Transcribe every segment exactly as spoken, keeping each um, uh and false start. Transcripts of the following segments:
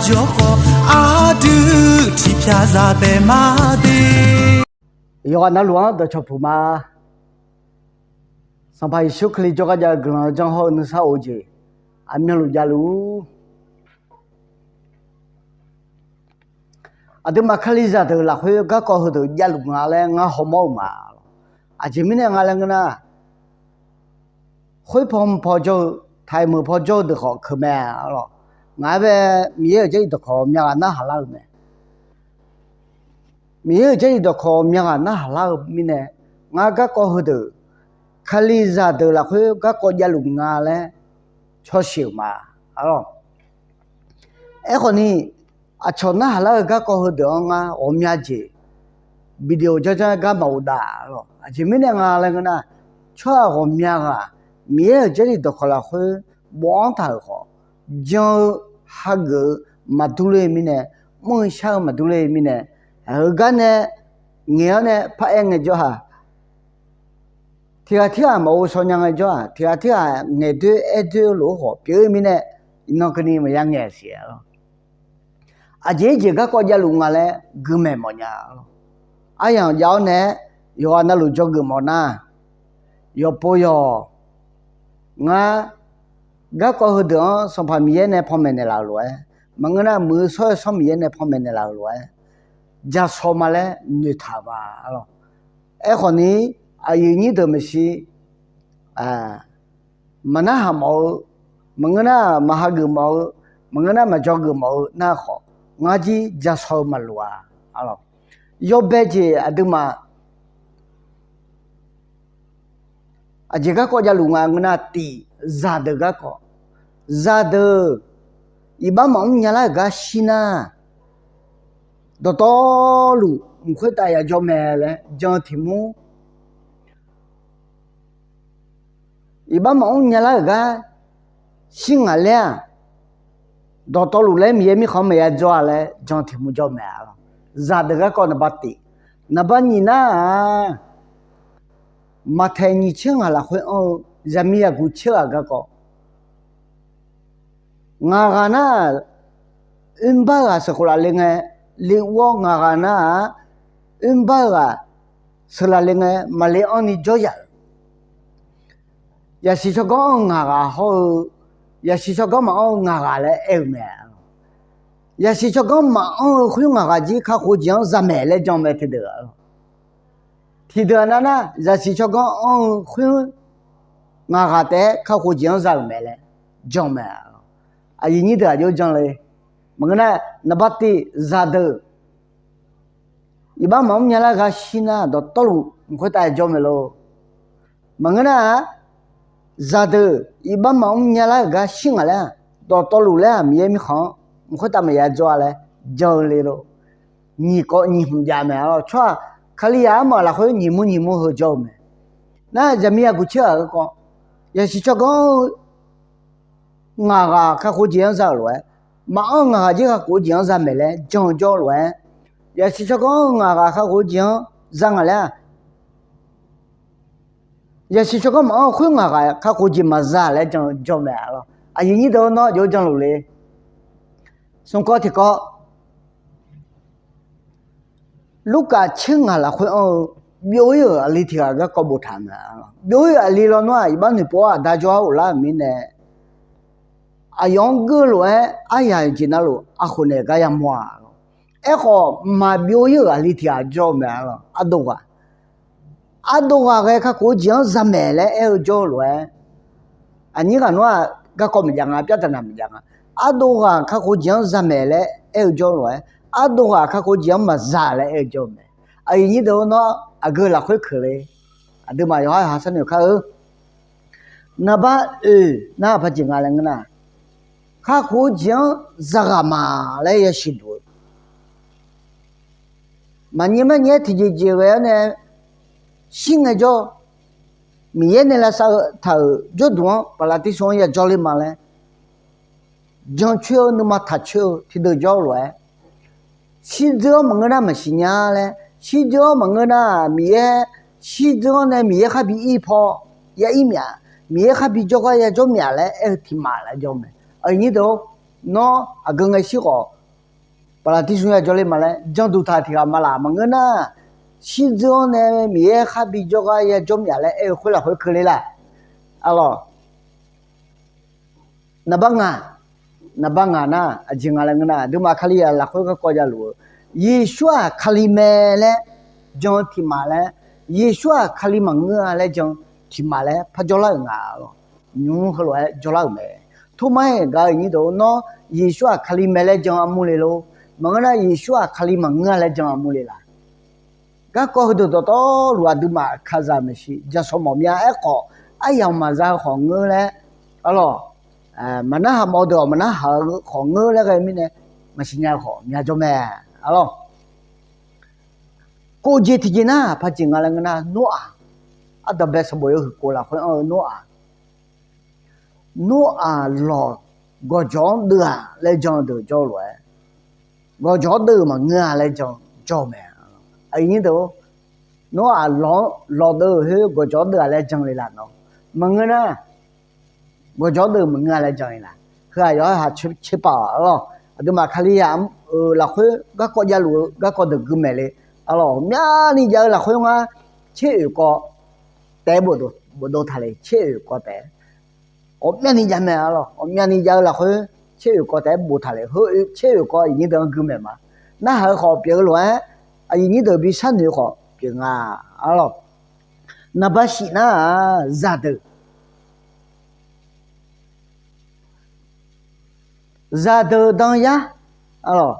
Jawrkhawf aqdui tiqpyaq zaq taef ma de. Yawqghaq navluf-anr dawqcawq puq ma. Sanqpaq Yeqsur Kali jawrgar jav-eu guiqlanq-eu janr hawr-eu nuisar of-eu jeq aqmyanluf javluf-ur. Aqduimaf Kalizaq deuq lafkhoer garkawv heudeuq javluf nga laer ngar hawmawr-euq ma. Aqjeq mirnae nga laer ngeur nar, khoer paw mq paw jawr-eu, taiq meuq paw jawr-eu deuq khawf keuq mae. Ngaq-aer bae Miqyaer-euq jarlif dawqkawq myavghaq narhaq lar-eu mae. Miqyaer-euq jarlif dawqkawq myavghaq narhaq lar-eu mirnae, ngar garkawv heudeuq, Kalizaq deuq lafkhoer garkawv javluf nga laer cawsheq-euq ma. Arlawq, aerkhawf ni, aqcawq narhaq lar-eu garkawv heudeuq-anr ngar ghawqmya jeq video janrjanr gar maqghov dav. Arlawq, aqjeq mirnae nga laer ngeur nar, tsawrhaq ghawqmya ghaq Miqyaer-euq jarlif dawqkawq lafkhoer bofanr taq-euq khawf, jan-eu, hageuf-eu maqdur ler-eu mirnae, mr-eu shar-eu maqdur ler-eu mirnae, heugar nae ngaeq-awr nae paraer ngaejawr-aq, tiqghaq tirghaq maqghov shaw nya ngaejawr-aq, tiqghaq tirghaq ngaeqdoer aerdoer-eu lof-aer khawf pyeuf-eu mirnae, iqnan keuvni maqya ngaeq siq-a. Aqjeq-ir jeq garkawv javluf nga laer gui maeq mawfnya. Aryamq jav-awr nae-aer yawqghaq navluf dzawgeuf mawf nar, yawqpov yawq, ngar garkawv heudeuq-anr Sanqpaq Miqyaer nae panmaeq naeqlaf-euq lof-aer, maqngeur nar muiq-eu shawr-eu Sanr Miqyaer nae panmaeq naeqlaf-euq lof-aer, ja shaw ma laer noeqtaq-euq ma. Arlawq, aerkhawf ni, aqyuif nyir deuq maeqshi maqnarhaq mawf-eu, maqngeur nar maq hageuf mawf-eu, maqngeur nar maq dzawgeuf mawf-eu nar khawf, ngar jir ja shaw-eu maqloq-a. Arlawq, yawbae jeq aqduimaf aqjeq garkawv javluf nga ngeur nar, tiq, zaqdeuq garkawv. Zaqdeuq iqbax maqmr nyalar-euq gar shir nar, dawqtawvluf mq khoertav ya jawr mae laer jan-eu tiq mur. Iqbax maqmr nyalar-euq gar shir ngaq laer-aq, dawqtawvluf laer Miqyaer mirkhanq-anr maqya jawr-a laer jan-eu tiq mur jawr mae. Arlawq, zaqdeuq garkawv naqba tiq. Naqba nyiq nar-aq, Maqtaeq nyiq tser ngaq lafkhoer anr-eu zaqmiq yaqguq tser ghaq garkawv. Ngaq ghaq nar-aq, oermr bar-eu ghaq sheuqkhof laf le ngae, le ur-awr ngaq ghaq nar-aq, oermr bar-eu ghaq sheuqlaf le ngae, maqle anrni jawr yaf-euq. Yaqsiq tsawrganr anr-eu ngaq ghaq hawr-eu, yaqsiq tsawrganr maqanr-eu ngaq ghaq laer aer-eu mae. Yaqsiq tsawrganr maqanr-eu khoer ngaq ghaq jir kakhof jeq-anr za maeq laer jan mae teudeuq. Tiqdeuq aqnav nar, yaqsiq tsawrganr anr-eu khoer ngaq ghaq taef-aer kakhof jeq-anr za-euq mae laer jan mae. Aqyuif nyir deuq aqjox jan le. Maqngeur nar, naqba tiq zaqdeuq iqbax maqmr nyalar-eu gar shir nar, dawqtawvluf mq khoertav jawr mae lor. Maqngeur nar-aq, zaqdeuq iqbax maqmr nyalar-euq gar shir ngaq laer-aq, dawqtawvluf laer-aq Miqyaer mirkhanq-anr mq khoertav maqya jawr-a laer jan-eu le lor. Nyiq kawv nyiq hmq jav mae. Arlawq, tsawrhaq Kalizaq armaf lafkhoer nyiq mur nyiq mur heu jawr-eu mae. Nar zaqmiq yaqguq tser ghaq garkawv, yaqsiq tsawrganr ngaq ghaq kakhof jeq-anr za-euq lof-aer, maqanr-eu ngaq ghaq jir kakhof jeq-anr za maeq laer jan-eu jawr-eu lof-aer, yaqsiq tsawrganr ngaq ghaq kakhof jeq-anr za ngaq laer-aq, yaqsiq tsawrganr maqanr-eu khoer ngaq ghaq kakhof jeq maqza laer jan-eu jawr mae. Arlawq, aqyuif nyir deuq-or, nawr aqjox janluf le. Smq kawv tiq kawv, Lurkaf tser ngaq lafkhoer anr-eu byov-ir-euq aqli tiq ghaq garkawv boftaq mae. Byov-ir-euq aqli lawnmr-aq, iqbax noeqpov-awr aqda jawr-awr ghoflar-euq mirnae, aqyawf-anr geur-eu lof-aer aryaq jeq navluf arkhof naeq gar yamawr-a. Aerkhawf, maqbyov-ir-euq aqli tiq ghaq jawr-eu mae. Arlawq, ardov ghaq, ardov ghaq ghae kakhof-eu jeq-anr za maeq laer aer-eu jawr-eu lof-aer, aqnyir ghaq nawr-aq garkawv maqjav nga, pyar taqnaq maqjav nga. Ardov ghaq kakhof-eu jeq-anr za maeq laer aer-eu jawr-eu lof-aer, ardov ghaq kakhof-eu jeq-anr maqza laer aer-eu jawr-eu mae. Aqyuif nyir deuq-or, nawr aqgeu lafkhoer keuq le. Aqduimaf yawqhar yawqha sharnoeq kar-eu. Naqba oeq nar aqpaq jeq nga laer ngeur nar, kakhof-eu jeq-anr za ghaq ma laer yasiq duq-eu, maqnyir marnyir-aer tiqjeq jeq ghae-awr nae shir ngaejawr, Miqyaer nae lavsav-eu taq-euq jawrduq-anr baqlaqtisor-anr yajawr ler ma laer jancoer-eu nuima taqcoer-eu tiqdeuq jawr-eu lof-aer, shirdzeur-awr maqngeur nar maqsiq nya laer, shirdzeur-awr maqngeur nar Miqyaer, shirdzeur-awr nae Miqyaer khar bi ir paw ya ir myaf, Miqyaer khar bi jawrgar yajawr myaf laer aer-eu tiq maf laer jawr mae. Aqyuif nyir deuq-or, Nawr aqgeu ngae shir khawf, Baqlaqtirsmq ya jawrler ma laer janduq taq tiq ghaq ma laf maqngeur nar, shirdzeur-anr nae Miqyaer khar bi jawrgar ya jawr myaf laer aer-eu khoer lafkhoer keuvle laf. Arlawq, naqbar ngaq, naqbar ngaq nar aqjeq nga laer ngeur nar, aqduimaf Kalizaq lafkhoer garkawv javluf-eu, Yeqsur-aq Kali mae laer jan-eu tiq maf laer, Yeqsur-aq Kali maqngeur-a laer jan tiq maf laer par jawrlar-euq nga. Arlawq, nymr heulof-aer jawrlar-euq mae. Tormar-aer gaq-eu nyir deuq, nawr Yeqsur-aq Kali mae laer jan armur le lor. Maqngeur nar Yeqsur-aq Kali maqngeur-a laer jan armur le laf. Garkawv heudeuq dawqtawvluf aqduimaf kalizaq maeqshi jaqshawq mawf mya aerkhawf, aryamq maqza-eu khawf ngeur laer, arlawq, maqnarhaq mawf-eu deuq-awq maqnarhaq-eu khawf ngeur laer ghae mirnae, maqsiq nya-eu khawf mya jawr mae. Arlawq, kov jeq tiqjeq nar paqjeq nga laer ngeur nar, Noraq, ardanqbae sanqbof yawhuiq kov lafkhoer anr-eu Noraq, Noraq lawq gawqjawq-anr deuv-aq laer jan-eu deuq jawr-eu lof-aer, gawqjawq-anr deuv-euq maqngeur-a laer jan jawr-eu mae. Aqyuif nyir deuq, Noraq lawq-anr lawq deuv-euq khoer gawqjawq-anr deuv-aq laer jan le laf nawr, maqngeur nar, gawqjawq-anr deuv-euq maqngeur-a laer jan le laf. Heu-aq yawqha-aq tserpav-awq. Arlawq, aqduimaf Kalizaq-euq lafkhoer garkawv javluf-eu garkawv deuq gui maeq le. Arlawq, ghawqmyani jav-eu lafkhoer ngar tser oeq kawv taef-aer bofdov taq le. Tser oeq kawv taef-aer ghawqmyani jav mae. Arlawq, ghawqmyani jav-eu lafkhoer tser oeq kawv taef-aer boftaq le. Heu tser oeq kawv aqyuif nyir deuq-anr gui maeq ma. Narhaq-eu khawf pyeuf-eu lof-aer, aqyuif nyir deuq bi sharnoeq-eu khawf pyeuf nga. Arlawq, naqbar shif nar-aq zaqdeuq, zaqdeuq dan yar, arlawq,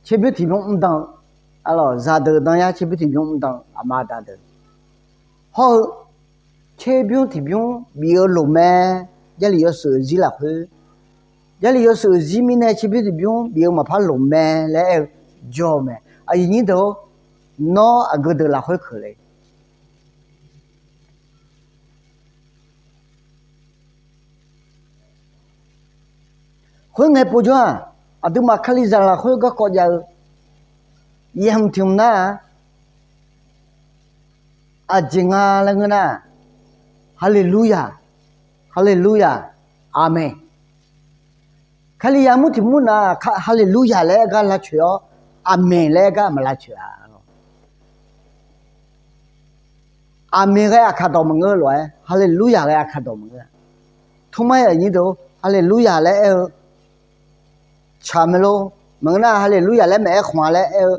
tserbymr tiqbymr mrdan-eu, arlawq, zaqdeuq dan yar tserbymr tiqbymr mrdan-eu aqma aqda deuq, hawr-eu tserbymr tiqbymr bif-eu loq mae. Jarlif yawshuif-eu zir lafkhoer, Jarlif yawshuif-eu zir mirnae tserbymr tiqbymr bif-eu maqpar loq mae laer aer-eu jawr-eu mae. Aqyuif nyir deuq-or, nawr aqgeu deuq lafkhoer keuvle. Khoerngae povjawr-aq, aqduimaf Kalizaq lafkhoer garkawv jav-eu yamq tiq mq nar-aq, aqjeq nga laer ngeur nar, Haleluya, Haleluya, Aqmeq. Kalizaq mur tiq mur nav Haleluya laer aer gar lavcoeq-awr, Aqmeq laer aer gar maq lavcoeq-a. Aqmeq ghae aqkaq dawq maqngeur lof-aer, Haleluya ghae aqkaq dawq maqngeur. Tormar-aer aqnyir deuq, Haleluya laer aer-eu tsaq mae lor. Maqngeur nar Haleluya laer maqaer khmq-a laer aer-eu,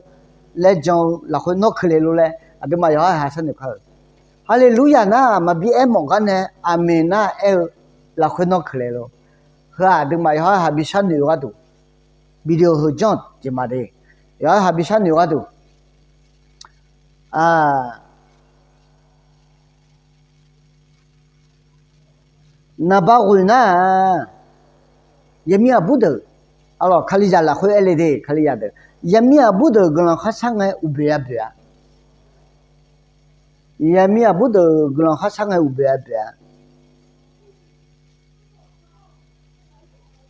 laer jan-eu lafkhoer nawr keuvle lor laer aqduimaf yawqhar ha sharnoeq kar-euq. Haleluya nar-aq maqbi aer mawf gar nae Aqmeq nar aer-eu lafkhoer nawr keuvle lor. Heu-aq aqduimaf yawqhar ha bi sharnoeq-eu gharduq, video heu janr-eu jeq ma de. Yawqhar ha bi sharnoeq-eu gharduq, naqba ghoeq nar-aq, yaqmir aqbur deuq, arlawq, Kalizaq lafkhoer aer le de, Kalizaq deuq, yaqmir aqbur deuq guiqlanq kharshar ngae uqboeq-a boeq-a. Yaqmir aqbur deuq guiqlanq kharshar ngae uqboeq-a boeq-a.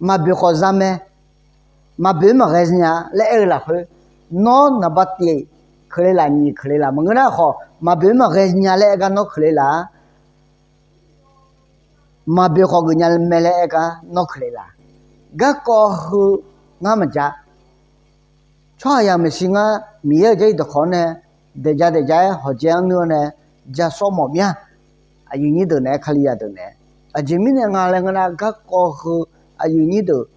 Maqboeq khawf za mae, maqboeq-aer maqghae nya laer aer-eu lafkhoer, nawr naqba tiq keuvle laf, nyiq keuvle laf maqngeur nar khawf, maqboeq-aer maqghae nya laer aer gar nawr keuvle laf-a. Maqboeq khawf geufnya mae laer aer gar nawr keuvle laf. Garkawv heu ngar maqjav. Tsawrhaqzaq maeqshi ngar Miqyaer-euq Jarlif dawqkawq-anr nae daeqjav daeqjav-aer hawq jae-anr nuir-awr nae ja sawr mawf mir-a. Aqyuif nyir deuq naeq-aer, Kalizaq deuq naeq-aer, aqjeq mirnae nga laer ngeur nar, garkawv heu aqyuif nyir deuq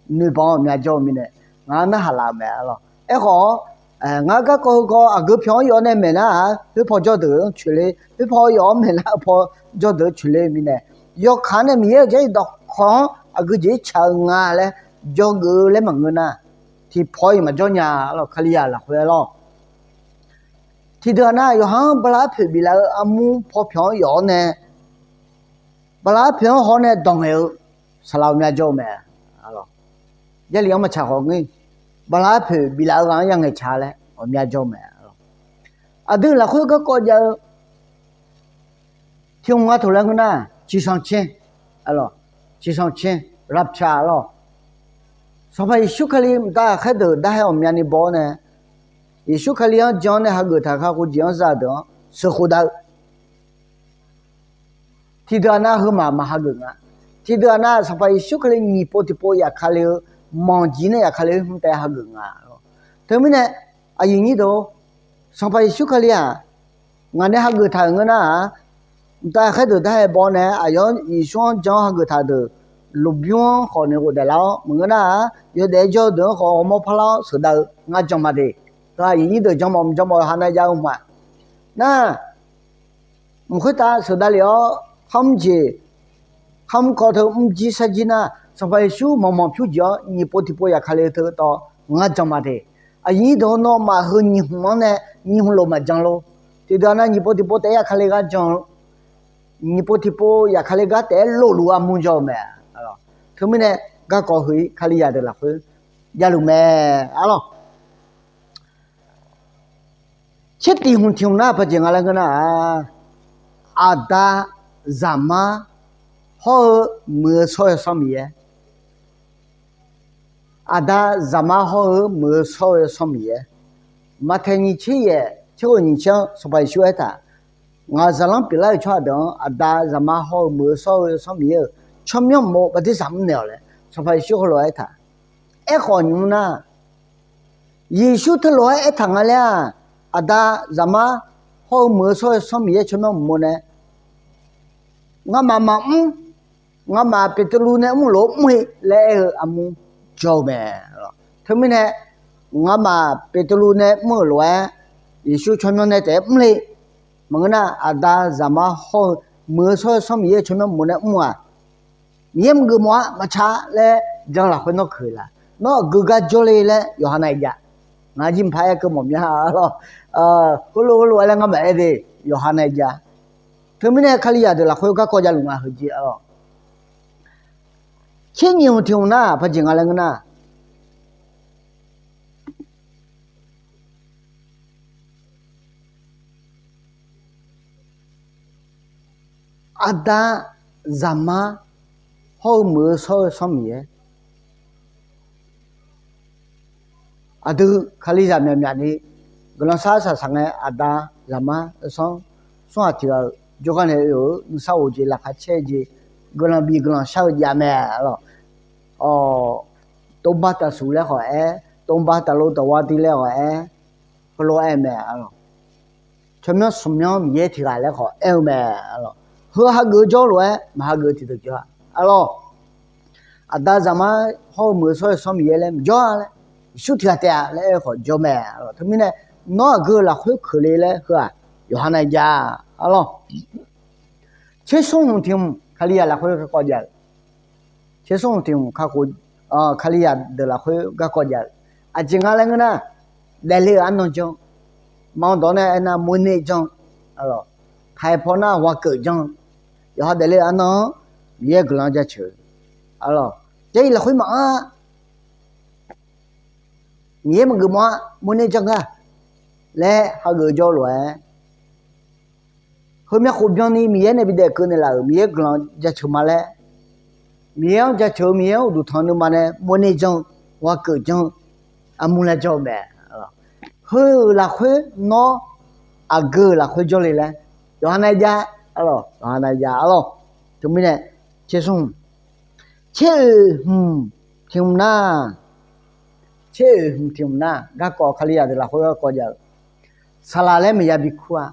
noeqbawq-anr ghawqmya jawr-eu mirnae, ngaq-anr narhaq laf-eu mae, arlawq. Aerkhawf-awr, ngar garkawv heukawv aqgeu pyawq-anr yawf-awr nae maeq nar-aq, khoerpaw jawrdeuq-anr coeq le, khoerpaw yawf-awr maeq nar-aq, paw jawrdeuq-anr coeq le mirnae, yawkaq-anr nae Miqyaer-euq Jarlif dawqkawq-anr aqgeu jeq-ir tsaq-eu nga laer jawrgeuf-eu laer maqngeur nar, tiqpaw-iq maqjawr nya, arlawq, Kalizaq lafkhoer, arlawq. Tiqdeuq-aq nar, yawqha-anr bala arpoeq biflaf-eu armur paw pyawq-anr yawf-awr nae, bala arpoeq-anr haw-awr nae dawq ngaeq-eu saqlaq ghawqmya jawr-eu mae. Jarlif-anr maqtsaq khawf ngeur, bala arpoeq biflaf-eu ghaq-anr ya ngaeqtsaq laer ghawqmya jawr-eu mae. Aqdui lafkhoer garkawv jav-eu tiq-anr nga taq laer ngeur nar, ciqsanq caer, ciqsanq caer, rapture, arlawq. Sanqpaq Yeqsur Kali mqtav ghaqkhaer deuq darhae ghawqmyani baw-awr nae, Yeqsur Kali-anr jan-awr nae hageuf taq kakhof jeq-anr za-eu deuq-anr sheuqkhof dav-eu. Tiqdeuq-aq nar, heumaf maq hageuf nga. Tiqdeuq-aq nar, Sanqpaq Yeqsur Kali nyiq pov tiqpov yaf Kali-eu manq jir nae yaf Kali-eu hmq taef hageuf nga lawr. Teumirnae, aqyuif nyir deuq, Sanqpaq Yeqsur Kali-aq, ngaq nae hageuf taq-euq ngeur nar-aq, mqtav khaerdeuq dar-aer baw nae aqyawf-anr Yeqsur-anr jan-awr hageuf taq deuq, lmqbymr-anr khawf noeq ghofdaef lar-awr maqngeur nar-aq, yawdaef-aer jawr-eu deuq-anr khawf ghawrmawr parlar-awr sheuqdav-eu ngar jan ma de. Aqyuif nyir deuq, jan mawf mq jan mawf yawqha nav jav-eu hmq-aq, nar, mq khoertav sheuqdav lef-awr kharmr jeq, kharmr kawv teu mrjir sarjir nar, Sanqpaq Yeqsur manq manq pyur jeq-awr nyiq pov tiqpov yaf Kali-eu teu tawv ngar jan ma de. Aqyuif nyir deuq, nawmaf heu nyiq hmq-anr nae nyiq hmq lof maqjan lor. Tiqdeuq-aq nar, nyiq pov tiqpov taef-aer yaf Kali gar jan, nyiq pov tiqpov yaf Kali gar taef-aer lofluf armur jawr-eu mae. Teumirnae, garkawv heu-ir Kalizaq deuq lafkhoer javluf mae. Arlawr, tser tiq hmq tiq hmq nar paqjeq nga laer ngeur nar-aq, aqda zaqmar hawr-eu muiq-eu shawr-eu Yawsanr Miqyaer. Aqda zaqmar hawr-eu muiq-eu shawr-eu Yawsanr Miqyaer. Maqtaeq nyiq tser yaef tser ghoeq nyiq tser-anr Sanqpaq Yeqsur aertaq, ngaq zaqlanr pyeuflar-euq tsawrhaq deuq-anr aqda zaqmar hawr-eu muiq-eu shawr-eu Yawsanr Miqyaer-euq tsawrmyanr mq-eu bartirsaq mrnaeq-awq laer Sanqpaq Yeqsur heulof-aer aertaq. Aerkhawf nymr nar, Yeqsur teulof-aer aertaq nga laer-aq, aqda zaqmar hawr-eu muiq-eu shawr-eu Yawsanr Miqyaer tsawrmyanr mq-eu nae, ngamaf maqmr, ngamaf Beqtuvluv nae mr-euq lof-aer mr-e laer aer-eu armur jawr-eu mae. Teumirnae, ngamaf Beqtuvluv nae mr-euq lof-aer Yeqsur tsawrmyanr nae taef-aer mr-e. Maqngeur nar, aqda zaqmar hawr-eu muiq-eu shawr-eu Yawsanr Miqyaer tsawrmyanr mq-eu nae mr-aq, Miqyaer maqgeuf mawf-a maqtsaq laer jan lafkhoer nawr keuq la. Nawr aqgeu gar jawrle laer yawqha nav-iq jav. Ngaq jir mqpaq aer keuv mawf mya-a lawr. Heulof heulof-aer laer ngar maqaer de, yawqha nav-iq jav. Teumirnae Kalizaq deuq lafkhoer garkawv javluf nga heujeq-a lawr. Tser nyiq hmq tiq hmq nar paqjeq nga laer ngeur nar, aqda zaqmar hawr-eu muiq-eu shawr-eu Yawsanr Miqyaer. Aqdui Kalizaq myaqmyaq ni guiqlanq shar saqsaq ngae, aqda zaqmar-eu sanr smr ghaq tiq ghaq-euq jawrgar nae oe-eu nuisar of jeq laqkhaq caer-eu jeq guiqlanq bif guiqlanq shar-eu jav mae. Tov bar taqsuq laer khawf aer, tov bar taqlo taqwa dui laer khawf aer, heulof-aer mae. Tsawrmyanr smq myanr Miqyaer tiq ghaq laer khawf aer-eu mae. Heu hageuf-eu jawr lof-aer maq hageuf tiqdeuq jawr-a. Arlawr, aqda zaqmar hawr-eu muiq-eu shawr-eu Yawsanr Miqyaer laer maqjawr-a laer, Yeqsur tiq ghaq taef-a laer aer-eu khawf jawr mae. Teumirnae, nawr aqgeu-eu lafkhoer keuvle laer heu-aq yawqha nav-iq jav. Arlawr, tser smr hmq tiq hmq Kalizaq lafkhoer garkawv jav-euq. Tser smr hmq tiq hmq kakhof, Kalizaq deuq lafkhoer garkawv jav-euq. Aqjeq nga laer ngeur nar, daefle-euq arnan jan, ma dawq nae aernar moner jan, taqaeq paw nar ghaq keuv jan, yawqha daefle-euq arnan-anr Miqyaer guiqlanq jaceuq. Arlawr, Jarlif lafkhoer maqanr-a, Miqyaer maqgeuf mawf-a moner jan gar laer hageuf-eu jawr lof-aer, heumya khof byanni Miqyaer nae bidaef keuv naeqlaf-euq Miqyaer guiqlanq jaceuq ma laer, Miqyaer-anr jaceuq-eu Miqyaer-anr uqduq tanq nuima nae moner jan-eu, ghaq keuv jan-eu, armur laer jawr-eu mae. Heu-euq lafkhoer nawr aqgeu-euq lafkhoer jawrle laer yawqha nav-iq jav. Arlawr, yawqha nav-iq jav. Arlawr, teumirnae, tser smr hmq, tser oeq hmq tiq hmq nar, tser oeq hmq tiq hmq nar, garkawv Kalizaq deuq lafkhoer garkawv jav-euq. Saqlaq laer maqya bi kur-a.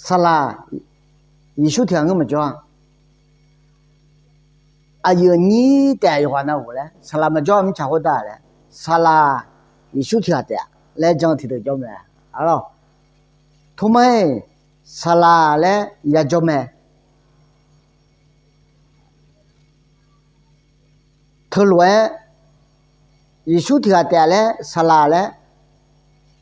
Saqlaq, Yeqsur tiq ghaq ngeur maqjawr-a. Aqyuif aqnyir taef-a yawqghaq navluf laer saqlaq maqjawr-a mirtsaq khoertav laer, saqlaq Yeqsur tiq ghaq taef-a laer jan tiqdeuq jawr mae. Arlawr, Tormar-iq saqlaq laer yajawr mae. Teulof-aer Yeqsur tiq ghaq taef-a laer saqlaq laer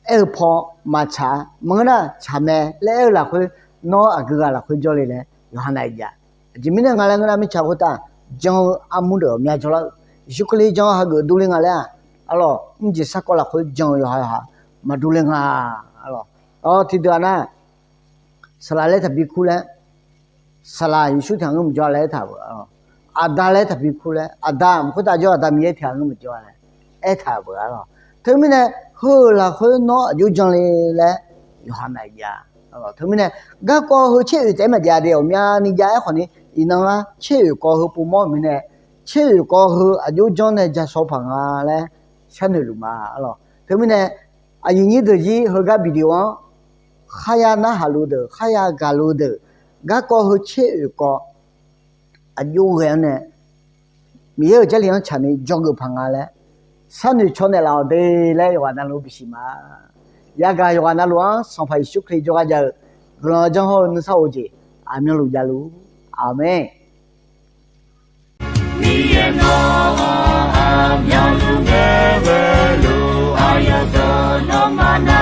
aer-eu paw maqtsaq-a. Maqngeur nar tsaq mae laer aer-eu lafkhoer, nawr aqgeu ghaq lafkhoer jawrle laer yawqha nav-iq jav. Aqjeq mirnae nga laer ngeur nar mirtsaq khoertav jan-eu armur deuq ghawqmya jawrlar-eu, Yeqsur Kali jan-eu hageuf durler nga laer-aq, arlawr, mrjeq sarkawv lafkhoer jan-eu yawqha yawqha maqdurler nga. Arlawr, tiqdeuq-aq nar, saqlaq laer taqbi kur laer, saqlaq Yeqsur tiq ghaq ngeur maqjawr laer aertaq-euq. Aqda laer taqbi kur laer, aqda mq khoertav jawr aqda Miqyaer tiq ghaq ngeur maqjawr laer aertaq-euq. Arlawr, teumirnae heu-euq lafkhoer nawr aqjox janle laer yawqha nav-iq jav. Teumirnae garkawv heu tser oeq taef-aer maqjav de, ghawqmyani jav-aer khawfni iqnan ngar tser oeq kawv heu povmawr-euq mirnae, tser oeq kawv heu aqjox janr nae ja shaw paq nga laer sharnoeq luf ma lawq. Teumirnae aqyuif nyir deuq jir heugar video-anr kharya narhaq luf deuq, kharya gaq luf deuq, garkawv heu tser oeq kawv aqjox ghae-anr nae Miqyaer-euq Jarlif-anr tsaqni dzawgeuf paq nga laer sharnoeq caw naeqlaf-awq de laer yawqghaq navluf bisiq ma. Yagaq yawqghaq navluf-anr Sanqpaq Yeqsur Kali jawrgar jav-eu guiqlanq janr hawr-eu nuisar of-eu jeq aqmyanluf javluf. Aqmeq. Miqyaer nawr aqmyanluf ngae ghaeluf aqyawf deuq nawmaf